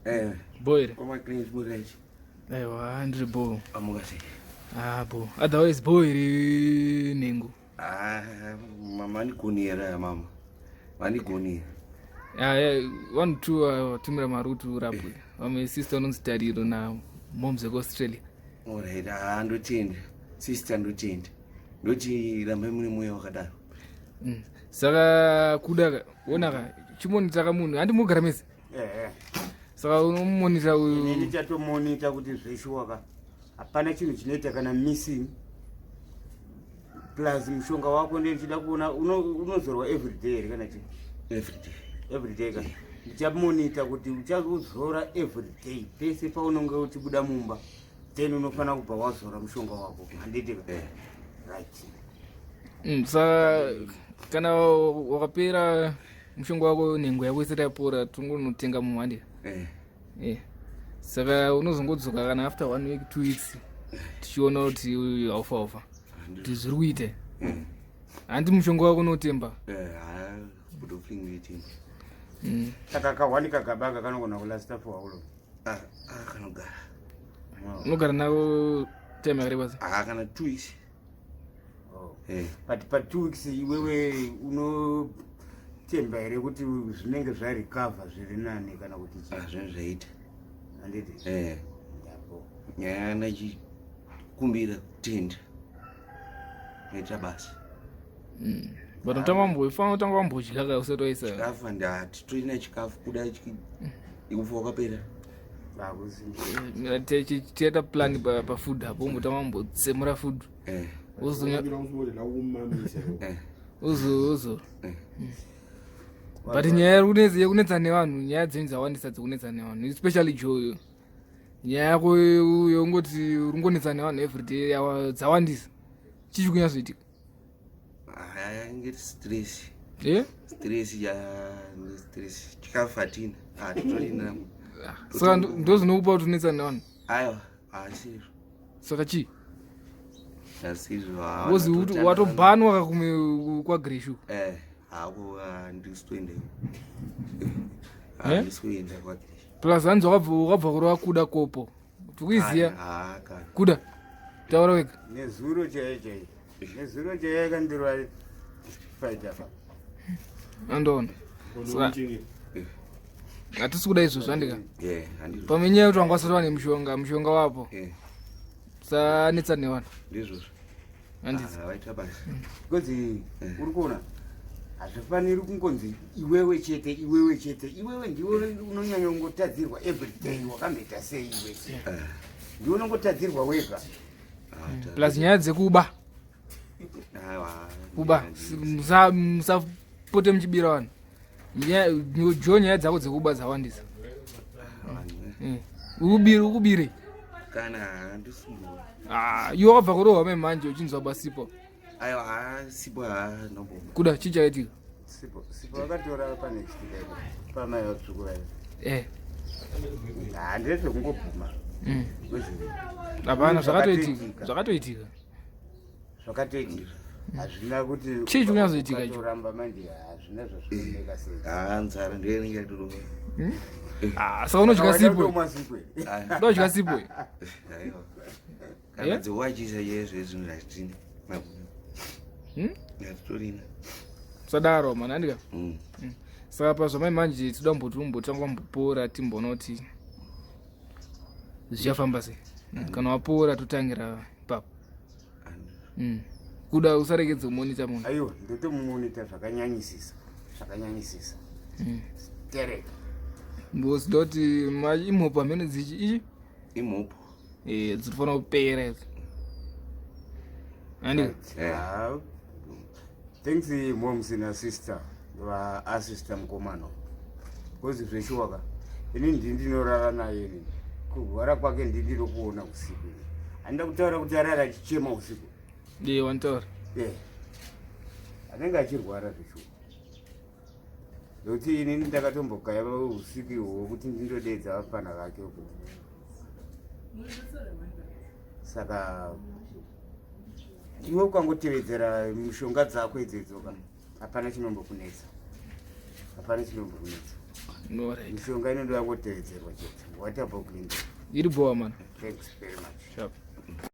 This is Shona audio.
Eh. Bo here? Koma cleans bo right. Aiwa, ndiri bo. Amuka sei? Ah, bo. Otherwise bo here nhengo. Ah, mama ndigonera mama. Vandigonera. Ah, yeah, one two vatumira mari kuti urapwe. Vamwe sister unonzi Tariro na moms ekuAustralia. Alright, ah ndotenda. Sister ndotenda. Ndoti rambai mune mweya wakadaro. Saka kuda ona ka chimonita ka munhu handi mugara mese. Eh. Saka unomonita uyu. Ini ndichatomonita kuti zveshuwa ka hapana chinhu chinoita kana missing plus mushonga wako ndiye ndichida kuona unozorwa everyday here kana chii? Everyday. Everyday ka ndichamonita kuti uchauzora everyday pese paunonge uchibuda mumba then unofanira kubva wazora mushonga wako handiti ka? Right. Saka kana wakapera mushonga wako nhengo yako isati yapora tongonotenga mumwe handika? Saka unozongodzoka kana after 1 week 2 weeks tichiona kuti uyu haufa haufa kuti zviri kuita. Handi mushonga wako unotemba? Saka kahwani kagabaka kanogona kulasta for how long? Kanogara. Unogara nako time yakareba sei? Kana 2 weeks. Oh. But pa 2 weeks iwewe unotemba here kuti zvinenge zvarecover zviri nani kana kuti chii? Zvinenge zvaita. Handiti? Ndapo. Nyaya ndachikumbira kutenda. Maita basa. But unotanga wambo, fanira kutanga wambodya ka usati waisa. Chikafu ndati toina chikafu kuda ufa wakapera. Tiita plan pa food apo umbotanga wambotsemura food. Uzo uzo. But nyaya yekunetsa nevanhu, nyaya dzenyu dzawandisa dzekunetsa nevanhu, especially Joe. Nyaya yako yongoti uri kungonetsa nevanhu everyday dzawandisa. Chii chiri kunyatsoitika? Ngeti stress. Eh? Stress ya stress. Chikafu hatina. Hatitorina. Saka ndozvinokupa kuti unetsa nevanhu? Aiwa, asizvo. Saka chii? Asizvo. Wozi watobhanwa kakume kwaGreshu. Hako handisi kuenda. Handisi kuenda kwaGreshu. Plus hanzi wakabva kurova kuda kopo. Tikuiziya. Kuda. Taura wega. Nezuro chaiyo chaiyo. Nezuro chaiyo yakandirwa fight apa. Andoona. Hatisi kuda izvozvo handika. Pamwe nyaya yekuti wanga wasati wane mushonga, mushonga wapo. Usanetsa nevanhu. Ndizvozvo. Handiti. Vaita basa. Because uri kuona hazvifaniri kungonzi iwewe chete, iwewe chete, iwewe ndiwe unonyanya kungotadzirwa everyday. Wakamboita sei iwe? Ndiwe unongotadzirwa wega. Plus nyaya dzekuba. Kuba musapote muchibira vanhu. Jo nyaya dzako dzekuba dzawandisa. Ukubire, ukubire. Kana handisungura. Iwe wakabva kurohwa mai manje uchinzwa basipo. Aiwa, sipo no. Kuda chii chakaitika? Sipo, sipo vakatora pa next day pamai vatsvuku vaya. Handezvekungobvuma. Hapana zvakatoitika. Zvakatoitika. Zvakatoitika. Hazvina kuti chii chikunyatsoitika icho? Kuramba manje hazvina zvazvinooneka sei. Nzara ndiyo inenge yatirova. Saka unodya sipo? Unodya sipo. Unodya sipo? Aiwa. Kana dzewachisa yezvo zvinhu zvatina. Hatitorina. Sadaro mana andika. Saka pazvamai manje toda kumboti umbotanga wambopora timboona kuti zvichafamba sei. Kana wapora totangira ipapo. Kuda usaregedze kumonita munhu. Aiwa, ndotomumonita zvakanyanyisisa. Zvakanyanyisisa. Tereka. Because ndoti imhopo hamene dzichi ichi? Imhopo. Dzinofanira kupera idzi. Andika? Thanks moms na sister va assista mukomana. Because zveshuwa ka ini ndini ndinorara naye ini. Kurwara kwake ndini ndinokuona usiku. Handida kutaura kuti arara achichema usiku. Ndiye wantaura. Anenge achirwara zveshuwa. Nokuti ini ndakatombogaya usiku ihwohwo kuti ndindodedza vapfana vake uko. Saka iwe ukangotevedzera mishonga dzako idzedzo ka hapana chinombokunetsa. Hapana chinombokunetsa. No, right. Mishonga inoda kutevedzerwa chete. What about Clinton? Iri bowa mana. Thanks very much. Sharp.